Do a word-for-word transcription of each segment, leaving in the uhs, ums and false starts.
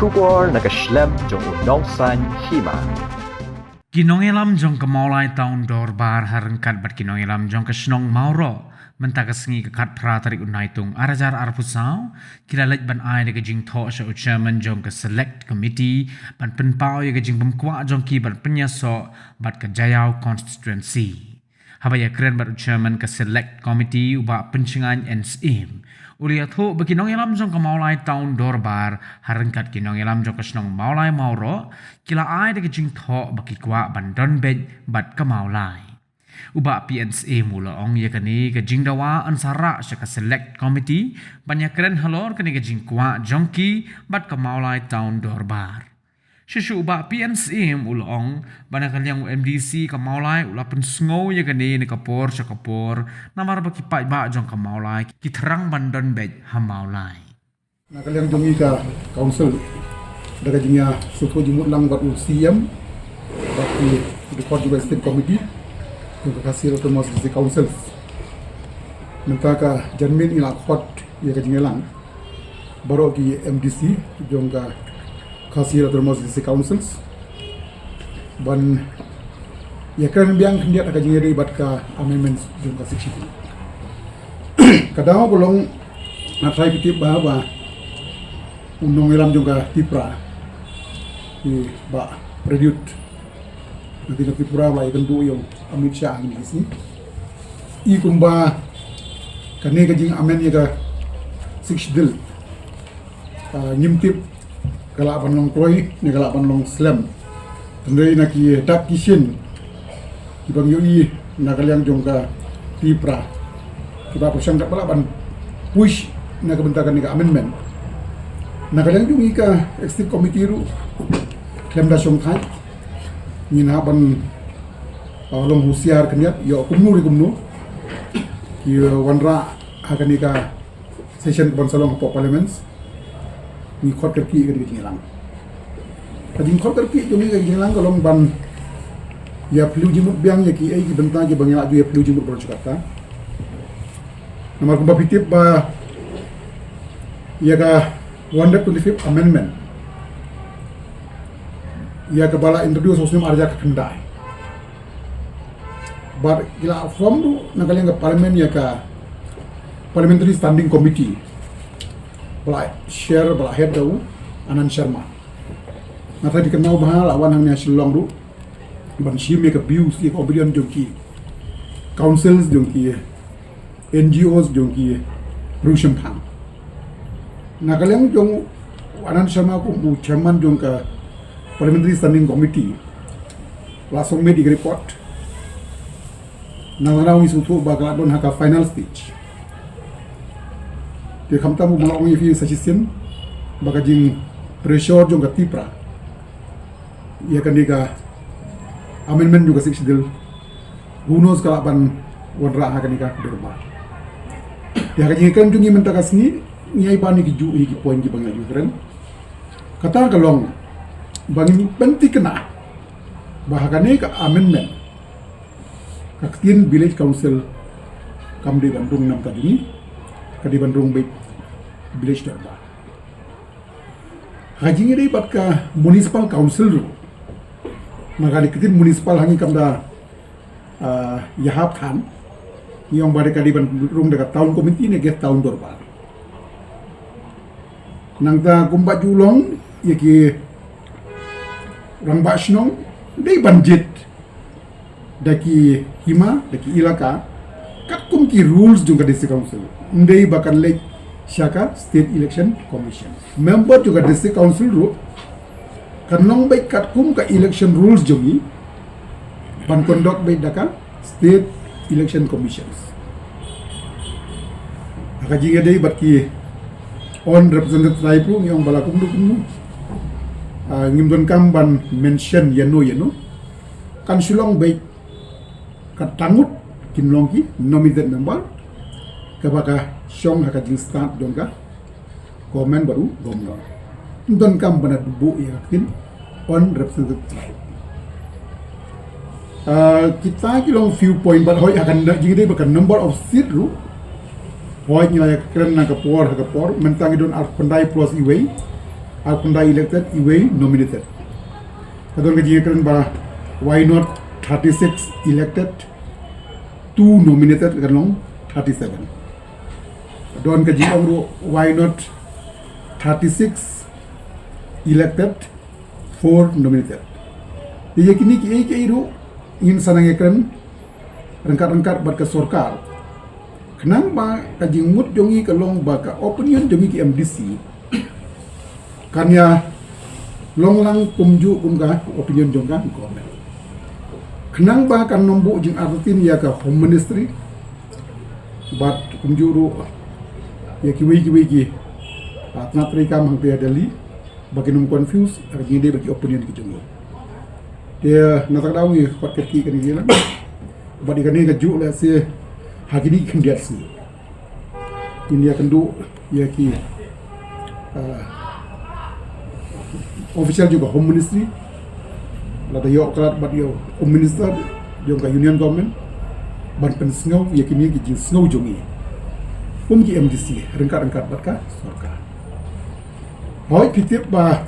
Khubor na ka shlem jong u Nongsaiñ Hima. Ki nongïalam jong ka Mawlai Town Dorbar ha ryngkat bad ki nongïalam jong ka shnong Mawroh mynta ka sngi ka khatphra tarik u Naitung ar hajar arphew saw ki la leit ban ai da ka jingthoh sha u chairman jong ka Select Committee ban pynpaw ïa ka jingpynkwah jong ki ban pynïasoh bad ka Jaïaw constituency. Haba ïakren bad u chairman ka Select Committee u Bah Pynshngaiñ N Syiem, u la ïathuh ba ki nongïalam jong ka Mawlai Town Dorbar ha ryngkat ki nongïalam jong ka shnong Mawlai Mawroh ki la ai da ka jingthoh ba ki kwah ban don beit bad ka Mawlai. U Bah P N Syiem u la ong ïa kane ka jingdawa yn sa rah sha ka Select Committee ban ïakren halor kane ka jingkwah jong ki bad ka Mawlai Town Dorbar. Shuh shuh u Bah P N Syiem u la ong ba na ka liang u M D C ka Mawlai u la pynsngew ïa kane na ka por sha ka por namar ba ki paidbah jong ka Mawlai ki thrang ban don beit ha Mawlai. Na ka liang jong ngi ka council da ka jingïasngewthuh jingmut lang bad u C M bad ki dkhot jong ka State Committee jong ka Khasi Hills Autonomous District Council. Mynta ka janmiet ngi la khot ïa ka jingïalang baroh ki M D C jong ka Khasi Hills Autonomous District Councils ban ïakren biang khyndiat ha ka jingïadei bad ka amendments jong ka Sixth Schedule. Ka daw ka long, nga tharai phi tip ba, ba u nongïalam jong ka Tipra, i Bah Prayut, na ka Tripura ba la ïakynduh ïa u Amit Shah ha kine ki sngi. I kumba kane ka jingamend ïa ka Sixth Schedule, ah, ngim tip ka lah ban long kloi ne ka lah ban long slem. Hynrei na ki dak ki shin kiba ngi ïohi na ka liang jong ka Tipra, kiba pyrshang katba lah ban push na ka bynta kane ka amendment. Na ka liang jong ngi ka Executive Committee ruh khlem da shongthait, ngin hap ban, uh, long husiar khyndiat ïoh kumno re kumno ki, uh, wanrah ha kane ka session kaban sa long hapoh Parliament. Ngi khot kyrkieh ïa ka jingïalang. Ka jingkhot kyrkieh jong ngi ka jingïalang ka long ban ïa phylliew jingmut biang ïa kiei ki bynta kiba ngi la ju ïa phylliew jingmut baroh shi katta. Namar kumba phi tip ba ïa ka one hundred twenty-fifth amendment, ïa kaba la introduce ha u snem ar hajar khyndai. Bad ki la form ruh na ka liang ka Parliament ïa ka Parliamentary Standing Committee ba la chair, ba la head da u Anand Sharma. Nga tharai phi kynmaw ba la wan hangne ha Shillong ruh ban shim ïa ka views, ïa ka opinion jong ki councils, jong ki N G Os, jong ki riewshemphang. Na ka liang jong u Anand Sharma kum u chairman jong ka Parliamentary Standing Committee, la submit ïa ka report. Nangta ngi sngewthuh ba ka la don ha ka final stage. Te khamtam ba nga la ong ïa phi sa shisien ba ka jingpressure jong ka Tipra ïa kane ka amendment jong ka Sixth Schedule, who knows ka lah ban wanrah ha kane ka dorbar. Te ha ka jingkren jong ngi mynta ka sngi, ngi ai ban ïa ki juh ïa ki point kiba ngi la ju kren. Kata ka long ba ngin pynthikna ba ha kane ka amendment ka ktien Village Council kam dei ban rung na ka bynta jong ngi, ka dei ban rung beit Village Dorbar. Ha ka jingïadei bad ka Municipal Council ruh, na ka dei ka ktien municipal ha ngi kam da, ah, ïahap than, ngi ong ba dei ka dei ban rung da ka Town Committee ne ka Town Dorbar. Nangta kumba ju long ïa ki rangbah shnong dei ban jied da ki hima, da ki ilaka, katkum ki rules jong ka District Council. Ym dei ba kan leit sha ka State Election Commission. Member jong ka District Council ruh kan long beit katkum ka election rules jong ngi, ban conduct beit da ka State Election Commission. Ha ka jingïadei bad ki unrepresented tribe ruh ngi ong ba la kumno kumno, ah, ngim donkam ban mention ïano ïano, kan shu long beit ka tang ngut kin long ki nominated member kaba ka shong ha ka jingstad jong ka government bad u governor. Ym donkam ban da buh ïa ka ktien unrepresented tribe. Ah, kita ki long few point bad hooid ha ka na-, jingïadei bad ka number of seat ruh, hooid ngi la ïakren na ka por ha ka por, mynta ngi don arphew khyndai plus iwei. Ar khyndai elected, iwei nominated. Ka don ka jingkren ba why not thirty-six elected, two nominated, kan long thirty-seven. Don ka jingong ruh, why not thirty-six elected, four nominated. Ïa kine kiei kiei ruh ngin sa nang ïakren ryngkat-ryngkat bad ka sorkar. Khnang ba ka jingmut jong ngi ka long ba ka opinion jong ngi ki M D C kan ïa long lang kumjuh kum ka opinion jong ka government. Khnang ba kan ym buh jingartatien ïa ka Home Ministry bad kumjuh ruh ïa kiwei kiwei ki, ah, tnat treikam hangta ha Delhi, ba kin ym confuse ha ka jingïadei bad ki opinion ki jong ngi. Te na kata ka daw ngi khot kyrkieh kane ka jingïalang. Bad ïa kane kajuh lehse ha kine ki khyndiat sngi ngin ïakynduh ïa ki, ah, official jong ka Home Ministry, lada ïoh khlad bad ïa u Home Minister jong ka Union Government, ban pynsngew ïa kine ki jingsngew jong ngi kum ki M D C ryngkat-ryngkat bad ka sorkar. Hooid, phi tip ba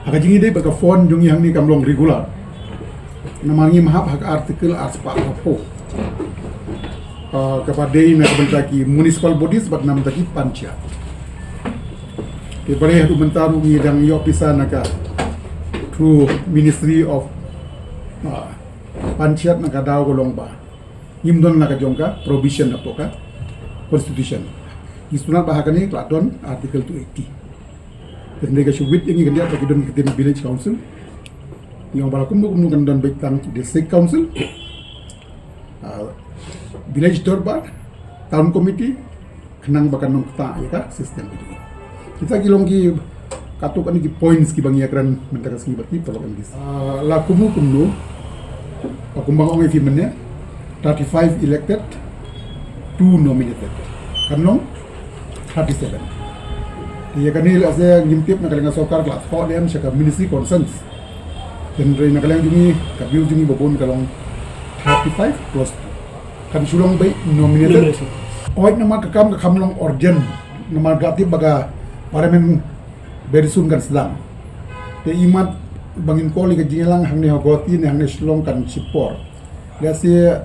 ha ka jingïadei bad ka fund jong ngi hangne kam long regular. Namar ngim hap ha ka article arspah arphew, ah, kaba dei na ka bynta ki municipal bodies bad na ka bynta ki panchayat. Te balei haduh mynta ruh ngi dang ïoh pisa na ka through Ministry of, ah, Panchayat, na ka daw ka long ba ngim don la ka jong ka provision hapoh ka constitution. Ngi sngewthuh ba ha kane ka la don article two eighty. Te hynrei ka shu wit ïa ngi khyndiat ba ki don ki ktien village council. Ngi ong ba la kumno kumno kan don beit tang district council, ah, village dorbar, town committee, khnang ba kan ym ktah ïa ka system. Kita ki long ki katto katne ki points kiba ngi ïakren mynta ka sngi bad ki paralok M D C. Ah, la kumno kumno, ba kumba nga ong ïa phi mynne, thirty-five elected, two nominated. Kan long thirty-seven. Te ïa kane lehse ngim tip, na ka liang ka sorkar ka la thoh ne em sha ka ministry concerned. Hynrei na ka liang jong ngi, ka view jong ngi ba bun ka long thirty-five plus two. Kan shu long beit nominated. Nominated. Hooid, namar ka kam ka kham long urgent. Namar nga tip ba ka parliament very soon kan sdang. Te imat ba ngin call ïa ka jingïalang hangne ha Guwahati ne hangne Shillong kan shipor. Lehse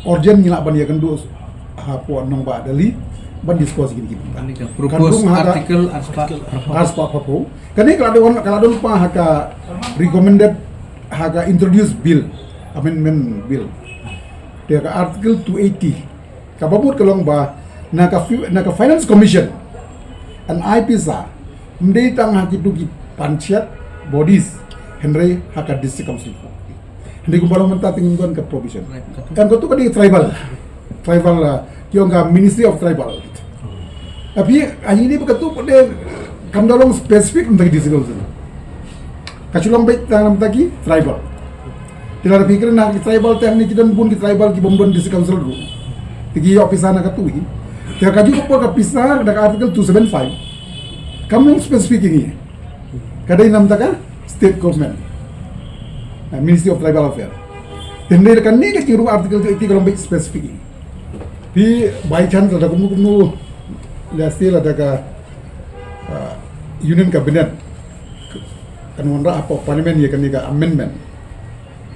urgent ngi lah ban ïakynduh hapoh nongbah Delhi ban discuss ïa kine ki bynta. Kane ka proposed article arspah arphew. Arspah arphew. Kane ka la don, ka la don pat ha ka recommended, ha ka introduced bill, amendment bill. Te ka article two eighty kaba mut ka long ba na ka fi-, na ka Finance Commission yn ai pisa ym dei tang ha kito ki panchayat bodies, hynrei ha ka district council. Hynrei kumba long mynta te ngim don ka provision. Em, kato ka dei tribal. Tribal, ah, ki ong ka Ministry of Tribal. Tapi ha ine ba kato pat de kam da long specific na ka bynta ki district council. Ka shu long beit tang na ka bynta ki tribal. Te lada phi kren na ki tribal te hangne ki don bun ki tribal ki bym don district council ruh. Te ki ïoh pisa na kato hi. Te kajuh ka por ka pisa da ka article two seven five kam long specific ïa ngi. Ka dei na ka bynta ka state government, ah, Ministry of Tribal Affairs. Te hynrei kane ka jingrung article two eighty ka long beit specific. Phi by chance lada kumno kumno, lehse lada ka, ah, Union Cabinet kan wanrah hapoh Parliament ïa kane ka amendment.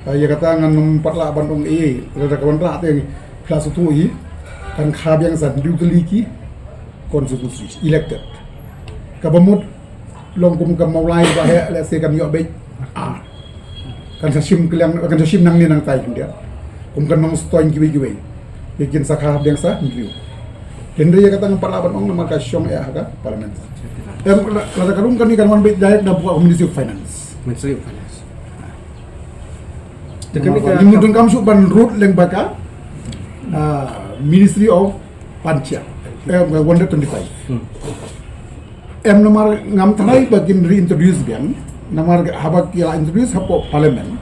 Ah, ïa kata ngan ym pat lah ban ong ei, lada ka wanrah te phi la sngewthuh hi, kan kha biang sa hynriew tylli ki constituency elected. Kaba mut long kum ka Mawlai ba heh, lehse kan ïoh beit ar. Kan sa shim kylliang, kan sa shim nangne nangtai khyndiat. Kum ka Nongstoiñ kiwei kiwei. Kin sa kha biang sa hynriew. Hynrei ïa kata ngam pat lah ban ong namar ka shong eh ha ka parliament. Em, la, lada ka long kane kan wan beit direct na ka Ministry of Finance. Ministry of Finance. Te kane ka, ngim don kam shuh ban rut lyngba ka, ah, Ministry of Panchayat. Eh, one hundred twenty-five. Hmm. Em, namar ngam tharai ba kin reintroduce biang, namar haba ki la introduce hapoh Parliament,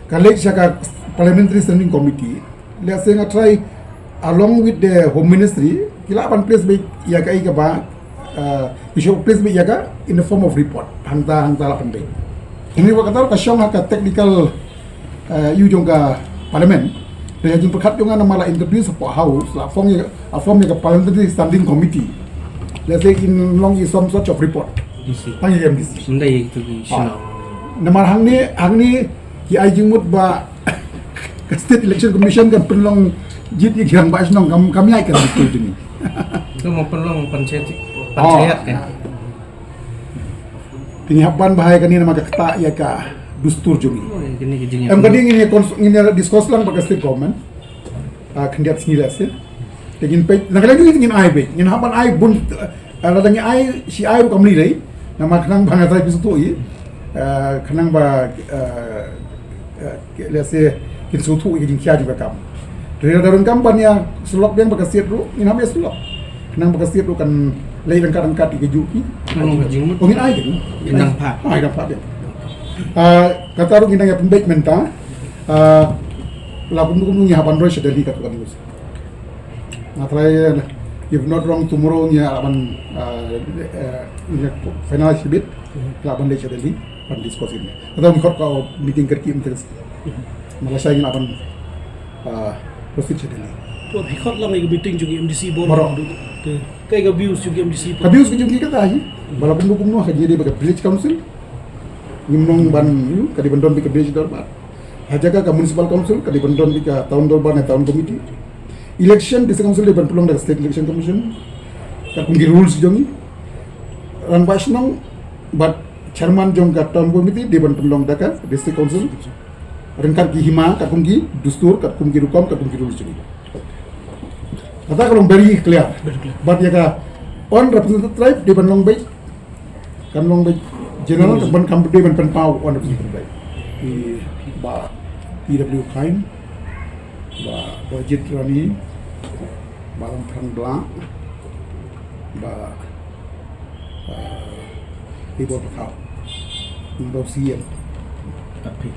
ka leit sha ka Parliamentary Standing Committee, lehse nga tharai along with the Home Ministry ki lah ban place beit ïa kaei kaba, uh, ki shu place beit ïa ka in the form of report, hangta hangta lah ban beit. Hynrei wat kata ka shong ha ka technical, eh, ïa u jong ka Parliament. Te ha jingpyrkhat jong nga namar la introduce hapoh House, la form ïa, la form ïa ka Parliamentary Standing Committee. Let's say in long is some sort of report. D C. Tang ïa M D C. Ym dei ïa kitu ki shnong. Namar hangne, hangne ki ai jingmut ba ka State Election Commission kan pynlong jied ïa ki rangbah shnong, kam, kam ïaid ka dustur jong ngi. Tu mo pynlong panchayat. Panchayat kan. Te ngi hap ban bha ïa kane namar ka ktah ïa ka dustur jong ngi. Oh, ïa kane ka jing. Em, ka dei ngin ïa cons-, ngin ïa discuss lang bad ka State Government. Ah, khyndiat sngi lehse. Te ngin peit, na ka liang jong ngi ngin ai beit. Ngin hap ban ai bun, ah, lada ngi ai shi ai ruh kam lei lei. Namar khnang ba nga trai phi sngewthuh ïa. Ah, khnang ba, ah, ah, lehse kin sngewthuh ïa ka jingkhia jong ka kam. Te lada ruh kam ban ïa sylok biang bad ka State ruh, ngin hap ïa sylok. Khnang ba ka State ruh kan leit ryngkat ryngkat ïa kajuh ki. Khnang ba jingmut. Oh, ngin ai kan. Ngin dang phah. Ah, ngin dang phah biang. Ah, kata ruh ngin dang ïa pynbeit mynta. Ah, la kumno kumno ngi hap ban roi sha Delhi katto katne. Nga tharai, eh, if not wrong, tomorrow ngi lah ban, ah, eh, ngi final shibit, lah ban leit sha Delhi ban discuss ïa kane. Kata ngi khot ka meeting kyrkieh mynta. Malaysia ngi lah ban, ah, proceed sha Delhi. To, phi khot lang ïa ka meeting jong ki M D C bor. Baroh. Te, kaei ka views jong ki M D C. Ka views ka jong ki kata hi. Ba la kumno kumno ha jingïadei bad ka Village Council. Ngim long ban, you know, ka dei ban don beit ka Village Dorbar. Ha jaka ka Municipal Council ka dei ban don beit ka Town Dorbar ne Town Committee. Election District Council dei ban pynlong da ka State Election Commission. Katkum ki rules jong ngi. Rangbah shnong bad chairman jong ka Town Committee dei ban pynlong da ka District Council. Ryngkat ki hima, katkum ki dustur, katkum ki rukom, katkum ki rules jong ngi. Kata ka long very clear. Bad ïa ka unrepresented tribe dei ban long beit, kan long beit general, kan ban, kan dei ban pynpaw unrepresented tribe. Ki Bah P W Chyne, Bah Bajit Rani, Bah Lamphrang Blah, Bah, ah, Ibor Pathaw. Ngi ba C M. Tapi.